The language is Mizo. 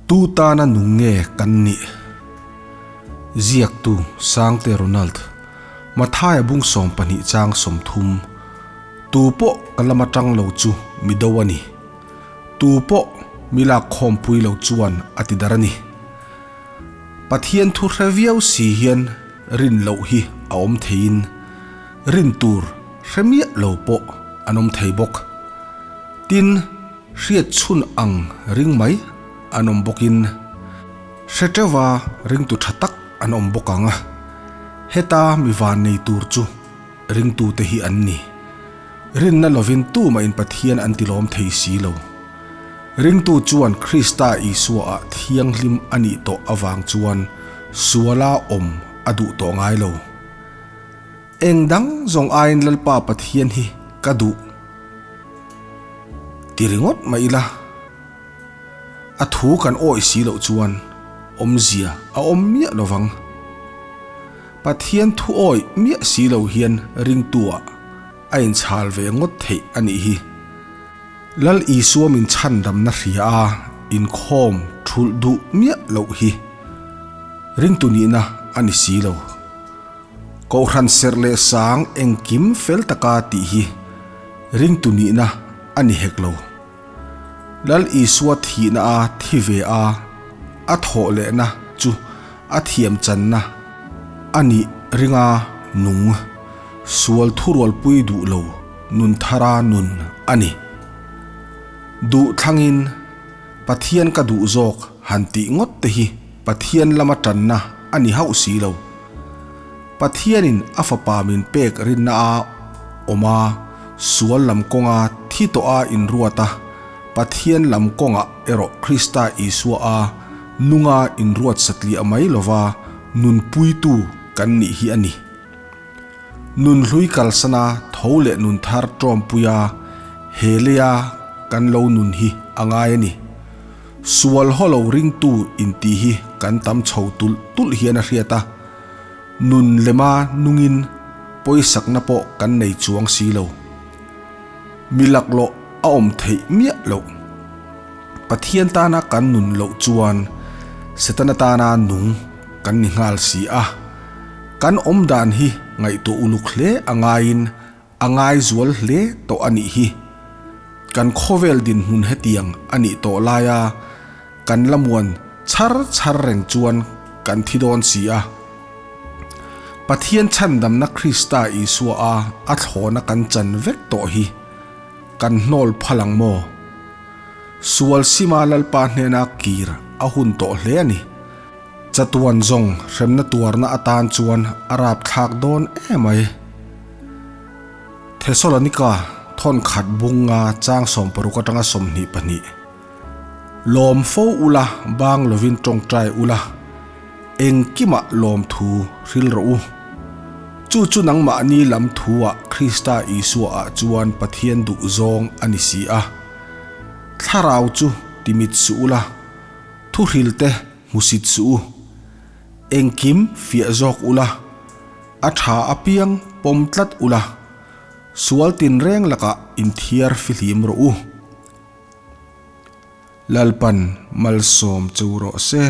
Tu tana nung nge kan nih? Ziaktu Sangte Ronald, Mathaia bung 12 chang 30, Tu pawh ka lama tang lo chu mi do a ni. Tu pawh mi lak khawmpui lo chuan a ti dar a ni. Pathian thu hre viau si hian rin loh hi a awm theiin rin tur hre miah lo pawh an awm thei bawk. Tin, hriat chhun ang ring mai an awm bawkin hre teuha ringtu tha tak an awm bawk ang a, heta mi van nei tur chu ringtute hi an ni. Rinna lovin tumah in Pathian an tilawm thei si lo. Ringtu chuan Krista Isua ah thianghlim a nih tawh avang chuan suala awm a duh tawh ngai lo. Eng dang zawng aiin Lalpa Pathian hi ka duh ti ringawt mai ila, a thu kan awih si loh chuan awmzia a awm miah lovang. Pathian thu awih miah si lo hian ringtu ah a inchhal ve ngawt theih a nih hi. Lal Isua min chhandamna hria a inkhawm thulh duh miah loh hi ringtu nihna a ni si lo. Kohhran serh leh sang engkim fel taka tih hi ringtu nihna a ni hek lo. Lal Isua thihna a thi ve a, a thawh lehna chu a thiam channa a nih ringa nung, sual thurualpui duh lo nun thara nun a ni. Duh thlangin Pathian ka duh zawk han tih ngawt te hi Pathian lama tanna a ni hauh si lo. Pathianin a fapa min pek rinna a awm a, sual lam kawnga thi tawh a inruat a, Pathian lam kawngah erawh Krista Isua a nunga inruat satliah mai lova nunpuitu kan nih hi a ni. Nunhlui kalsana tho leh nun thar tawmpuia he leia kan lo nun hi a ngai a ni. Sual haw lo ringtu intih hi kan tam chho tulh tulh hian a hriat a, nun lema nungin pawisakna pawh kan nei chuang si lo. Mi laklawh a awm theih miah loh. Pathian tana kan nun loh chuan Setana tana nung kan ni nghal si a. Kan awm dan hi ngaihtuah uluk hle a ngaiin a ngai zual hle tawh a nih hi. Kan khawvel dinhmun hetiang a nih tawh laia kan la muan chhar chhar reng chuan kan thi dawn si a. Pathian chhandamna Krista Isua a a thlawna kan chan vek tawh hi kan hnawl phal ang maw? Sual sima Lalpa hnena kir a hun tawh hle a ni. Chatuan zawng hremna tuarna atan chuan a rapthlak dawn emai. Thesalonika thawn khat bunga chang 60 atanga 22. Lawm fo ula bang lovin tawngtai ula, engkimah lawmthu hril rawh u. Chu chu nangmahni lam thuah Krista Isua ah chuan Pathian duh zawng a ni si a. Thlarau chu timit suh ula, thuhril te hmusit suh u. Engkim fiah zawk ula, a tha apiang pawm tlat ula, sual tinreng lakah inthiar fihlim rawh u. Lalpan malsawm chu rawh se.